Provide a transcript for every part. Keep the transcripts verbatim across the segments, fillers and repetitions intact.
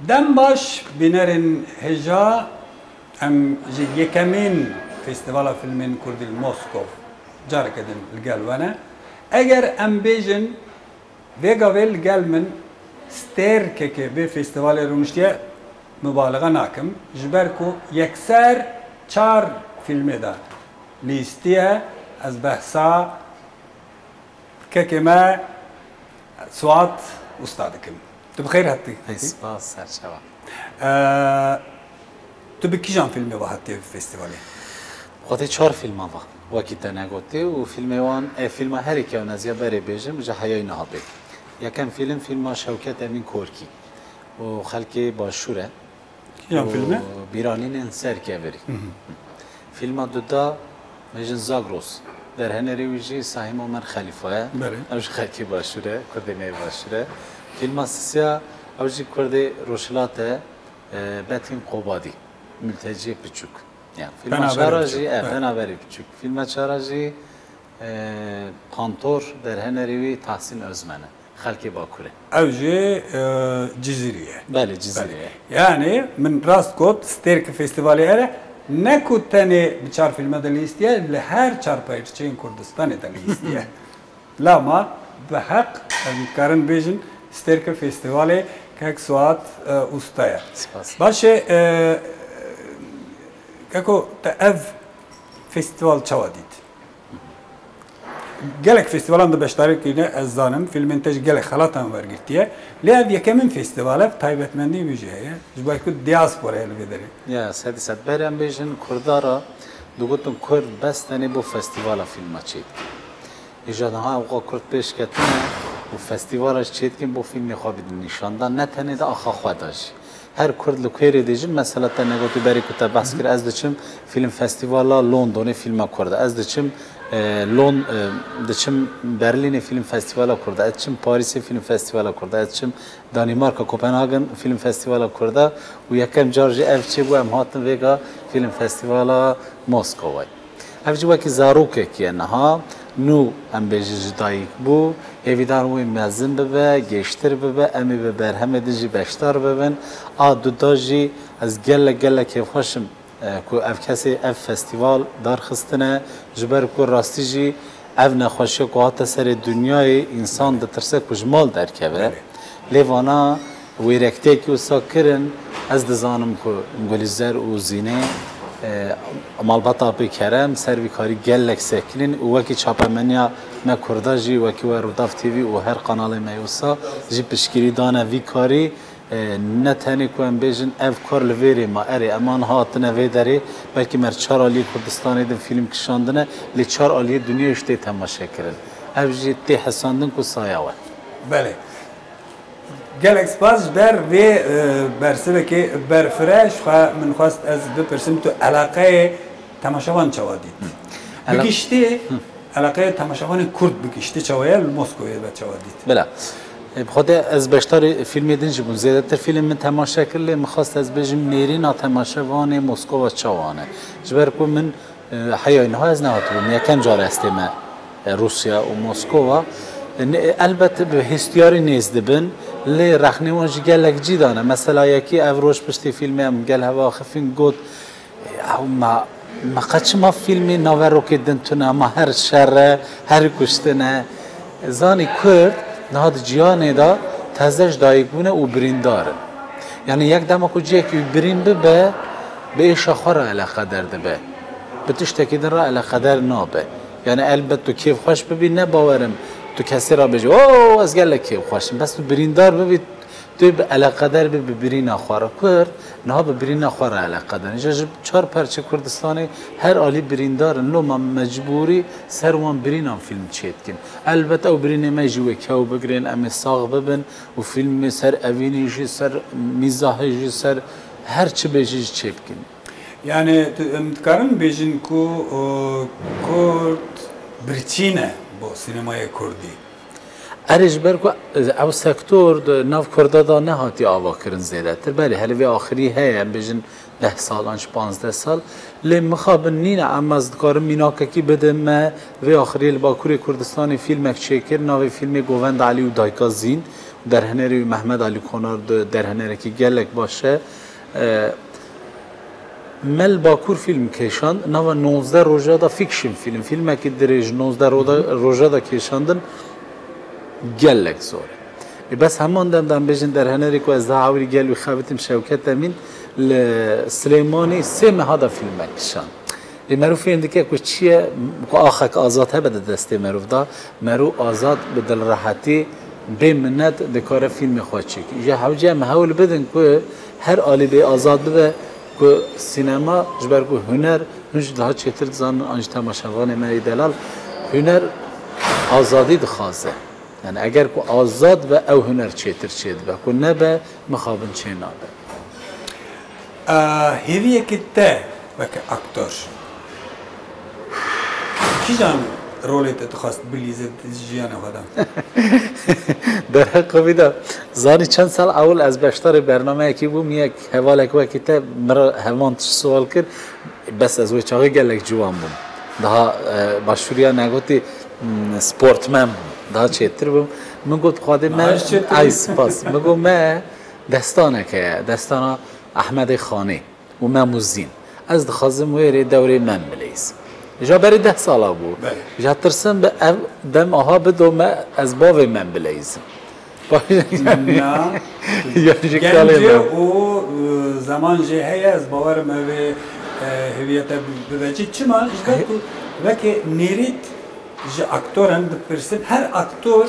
Dem baş, bînerên hêja, em ji yekemîn Festîvala Fîlmên Kurdî li Moskov careke din li gel we ne. Eger em bêjin, vê gavê li gel min stêrkeke vê festîvalê rûniştiye, mubalixe nakim, ji ber ku yekser çar fîlmê de lîstiye, ez behsa kekê me Suat Usta dikim. Tu bi xêr hatî. Hey, spas, serçava. Ee, tu bi kîjan fîlmê ve hatiye vê festîvalê? Xwedê çar fîlma va, wekî te negotê û fîlmê wan, e, fîlma herî kewneziya berê bêjim, ji heyayî niha bê. Yekem fîlm, fîlma Şewket Emîn Korkî û Xelkê Başûr e. Kîjan fîlm e? Û Bîranînên Ser Kevirî. Hı hı. Fîlma duda, bêjin Zagros. Derhenerê wî jî Sahîm Omer Xelîfa ye. Belê. Ew ji xelkê Başûr e, Kurdê me yê Başûr e. Fîlma sisiya, ew jî Kurdê Rojhilat e, e, Betîn Qobadî. Mülteciyê Piçûk. Yani, fîlma Penaberê çara Piçûk, jî, e, evet. Penaberê Piçûk. Fîlma çara jî, e, Pantor, derhenerê wî Tahsîn Özmen e. Xelkê Bakurê. Ew jî, e, Cizîrî ye. Belê, Cizîrî ye. Belê. Yani, min rast got, stêrkê festîvalê here, ne ku tenê bi çar fîlme de lîstiye, li her çar parçeyên Kurdistanê de lîstiye. Lama bi heq, em dikarin bêjin, stêrkê festîvalê kek Suat, e, Usta ye. Spas. Baş e, e, keko, te ev festîval çawa dît? Gelek festîvalan de beşdarî kirine, ez zanim, fîlmên te ji gelek xelatan wergirtiye. Lê ev yekemîn festîval e, taybetmendî wî jî heye. Ji ber ku diasporayê li vê derê. Ya, sedî sed. Berê em bêjin Kurda re, digotin Kurd bes tenê bo festîvala fîlma çêdikin. Îja niha ew Kurd pêş ketine û festîvala jî çêdikin bo fîlmê xwe bidin nîşan dan. Ne tenê di axa xwe de jî. Her Kurd li ku yê dê jî, mesela te negotî berî ku te behs kir, ez diçim fîlm festîvala Londonê fîlma Kurd e. Ez diçim, e, Lon-, e, diçim Berlînê fîlm festîvala Kurd e. Ez diçim Parîsê fîlm festîvala Kurd e. Ez diçim Danîmarka, Kopenhagen fîlm festîvala Kurd e. Û yekem car jî ev çêbû, em hatin vêga fîlm festîvala Moskowayê. Ev jî wekî zarokekî ye niha, nû em bêjin ji dayik bû, hêvîdar wê mezin bibe, gêştir bibe, em ê bi berhemê din jî beşdar bibin. A duda jî ez gelek, gelek kêfxweş im, e, ku ev kesê ev festîval darxistine, ji ber ku rastî jî ev nexweşiya ku hate serê dinyayê, însan ditirse ku ji mal derkeve. Belê. Lê vana wêrektiyekî wisa kirin, ez dizanim ku Gulîzer û Zînê, e, malbata Apê Kerem ser vî karî gelek sekinîn û wekî çapemeniya me Kurda jî, wekî we Rûdaw T V û her kanalê me wisa jî piştgirî dane vî karî, e, ne tenê ku em bêjin ev kar li vêrê ma, erê, eman hatine vê derê, belkî me çar aliyê Kurdistanê din fîlm kişandine, lê çar aliyê dinyayê jî tê temaşe kirin. Ev jî tê hesandin ku saya we. Belê. Gelek spas ji ber vê, e, bersivekê berfireh. Ji xwe min xwest ez bipirsim, tu eleqeyê temaşevan çawa dît? Bi Ele- giştî, Hı. eleqeyê temaşevanê Kurd bi giştî çawa ye, li Moskowê ve çawa dît? Bila. E, bi xwe de ez beşdarî fîlmê din jî bûm. Zêdetir fîlm min temaşe kir, lê min xwest ez bêjim nêrîna temaşevanê Moskova çawa ne. Ji ber ku min E, heya niha ez nehatibûm. Yekem car ez tême, e, Rûsya û Moskova. E, ne, elbet bi hestiyarî nêz dibin, lê rexnê wan jî gelek cî dane. Mesela yekî ev roj piştî fîlmê em gel hev axifîn got, "Ew me, me qe çima fîlmê naverokê din tune, ma her şer e, her kuştin e." Zanî Kurd niha di cîhanê de teze ji dayik bûne û birîndar in. Yanî yek dema ku cihekî wî birîn bibe, bi êşa xwe re eleqeder dibe. Bi tiştekî din re eleqeder nabe. Yanî elbet tu kêfxweş bibî, ne bawer im tu kesê re bêjî, "Oo, ez gelek kêfxweş im." Bes tu birîndar bibî, tu bi eleqeder bî bi birîna xwe re. Kurd niha bi birîna xwe re eleqeder in. Îja ji çar perçê Kurdistanê her alî birîndar in. Loma mecbûrî ser wan birînan fîlm çêdikin. Elbet ew birînê me jî wê kew bigirên, em ê sax bibin û fîlmê ser evînê jî, ser mîzahê jî, ser her çi bêjî jî çêbikin. Yani, tu, em dikarin bêjin ku, o, Kurd birçî ne bo sînemayê Kurdî? Erê, ji ber ku ew sektor di nav Kurda de nehatiye avakirin zêdetir. Belê, herî vê axirî heye, em bêjin deh sal an jî panzdeh sal. Lê mixabin nîne, em ez dikarim mînakekî bidim me, vê axiriyê li Bakurê Kurdistanê fîlmek çêkir, navê fîlmê Govend Elî û Dayika Zîn Derhênerê wî Mehmet Alî Konar di derhênerekî gelek baş e. E, me li Bakur fîlm kêşand, nava nozdeh roja da fiction fîlm, fîlmekî dirêj nozdeh roda- roja da kêşandin gelek zor e. Ê, bes heman dem de em bêjin derhênerê ku ez daha ewilî gel wî xebitîm Şewket Emîn li Silêmanî sê meha da fîlmek kişand. Ê, merû fêm dike ku çi ye, ku axek azad hebe di destê merûv da, merû azad bi dilrehetî, bê minet dikare fîlmê xwe çêkî. Ji hewce em hewl bidin ku her alî bê azad bibe, ku sînema, ji ber ku huner, hûn jî daha çêtir dizanin, an jî temaşevanê me yê delal, huner azadî dixwaze. Yani eger ku azad be, ew huner çêtir çêdibe. Ku nebe, mixabin çênabe. Hêviyekî te weke aktor, kîjan rolê te dixwest bilîze di jiyana xwe de? Derheqê wî de, zanî çend sal ewil ez beşdarê bernameyekî bûm, yek hevalek wekî te min re heman tişt siwal kir. Bes ez wê çaxê gelek ciwan bûm. Daha e, başûriya negotî, hmm, sportmen bûm. Daha çêtir bûm. Min got, Xwedê me, ay spas. Min got, me destanek heye. Destana Ehmedê Xanê û Mem û Zîn. Ez dixwazim wê rê dewrê Mem bileyzim. Ja berê deh sala bû. Ja tirsim bi ev dem aha bido me, ez bavê Mem bileyzim. Na. Ya jî kalê me. Û e, zeman jê heye, ez bawerim ev ê e, hêviya te bi- bibe cî. Çima? Ji ber ku weke nêrît ji aktoran dipirsin, her aktor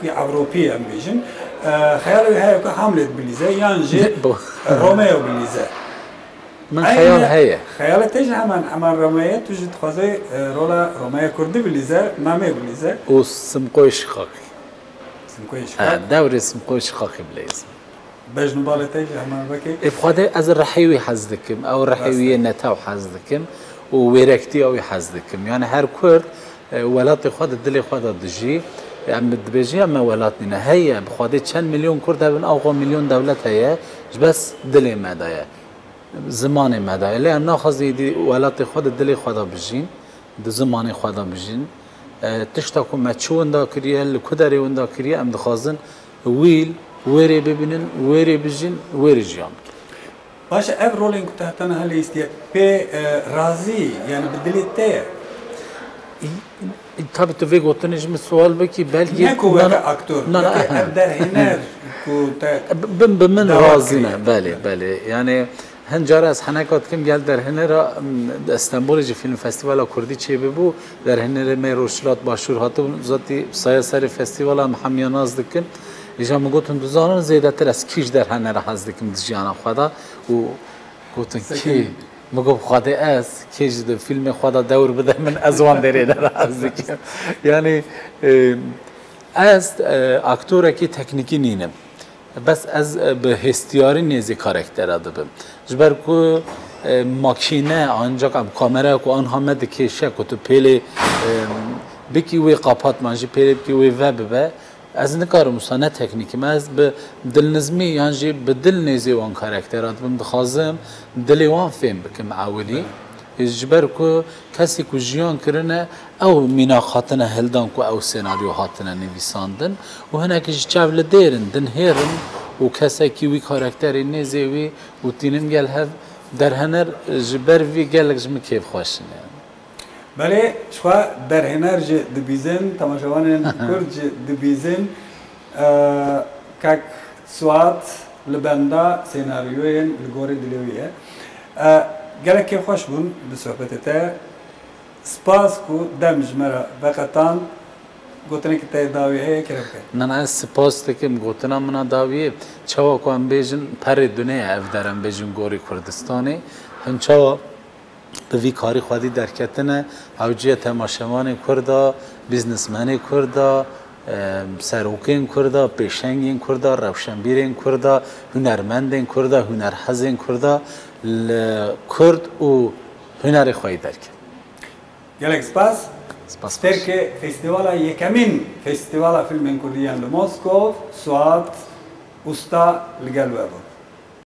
yê Ewropî em bêjin, e, xeyala wî heye ku Hamlet bilîze yan jî Romeo bilîze. Min xeyal heye. Xeyala te jî heman, heman Romeo, tu jî dixwazê e, rola Romeo Kurdî bilîze, Memê bilîze. Û Simkoyê Şiqaqî. Simkoyê Şiqaq. Dewrê Simkoyê Şiqaqî bileyzim. Bejn û balê te jî heman wekî. Ê bi Xwedê ez rihê wî hez dikim, ew rihê wî yê netew hez dikim û wêrektiya wî hez dikim. Yani her Kurd e, welatê xwe di dilê xwe de dijî. Em dibêjin ya me welat nîne. Heye, bi Xwedê çend milyon Kurd hebin, awa milyon dewlet heye, ji bes dilê me de ye. Zimanê me de ye. Lê em naxwazin êdî welatê xwe di dilê xwe de bijîn, di zimanê xwe de bijîn. E, tişta ku me çi winda kiriye, li ku derê winda kiriye, em dixwazin wî li wê rê bibînin, wê rê bijîn, wê rê jiyan bikin. Baş e, ev rolên ku te heta niha lîstiye, pê e, razî, yani bi dilê te ye? Tabî tu vê gotinê ji min sual bikî, belkî Ne ku weke aktor, na, na, weke ev derhêner ku te bin bi min razî ne, belê, belê. Yani hin cara ez heneka dikim gel derhênera, m, Stenbolê jî Fîlm Festîvala Kurdî çêbibû, derhênerê me Rojhilat Başûr hatibûn, zatî saya serê festîvala em hemiya nas dikin. Îja min gotin, dizanin zêdetir ez kî ji derhênera hez dikim di jiyana xwe de û gotin, kî? Min got, Xwedê ez, kê ji di fîlmê xwe de dewr bide min, ez wan derê de hez dikim. Yani, e, ez e, aktorekî teknîkî nînim. Bes ez e, bi hêstiyarî nêzî karaktera dibim. Ji ber ku e, makîne, ancak em kamera ku anha me dikêşe, ku tu pêlê e, bikî wê qapatman jî pêlê bikî wê vebibe, Ez nikarim wisa ne teknîk im, ez bi dilnizmî yan jî bi dil nêzê wan karaktera dibim, dixwazim dilê wan fêm bikim ewilî. Ji ber ku kesê ku jiyan kirine, ew mînak hatine hildan ku ew senaryo hatine nivîsandin û hinekî ji çev li dêr in, dinhêr in û kesekî wî karakterê nêzê wî û tînin gel hev derhener, ji ber vî gelek ji min kêfxweş in yani. Belê, ji xwe derhêner jî dibîzin, temaşevanên kurd jî dibîzin. E, kek Suat li benda senaryoyên li gorî dilê wî ye. E, gelek kêfxweş bûn bi sohbetê te. Spas ku dem ji me re veqetand. Gotinekî te yê dawî heye, kerem ke. Na, na, ez spas dikim. Gotina min a dawiyê, çawa ku em bêjin perê dunê ye ev der, em bêjin gorî Kurdistanê. Hin çawa bi vî karî xwedî derketine, hewciye temaşevanên Kurda, bîznismenê Kurda, e, serokên Kurda, pêşengên Kurda, rewşenbîrên Kurda, hunermendên Kurda, hunerhezên Kurda li Kurd û hunerê xweyî derket. Gelek spas. Spas. Stêrkê festîvala yekemîn Festîvala Fîlmên Kurdî yên li Moskov, Suat Usta li gel we bû.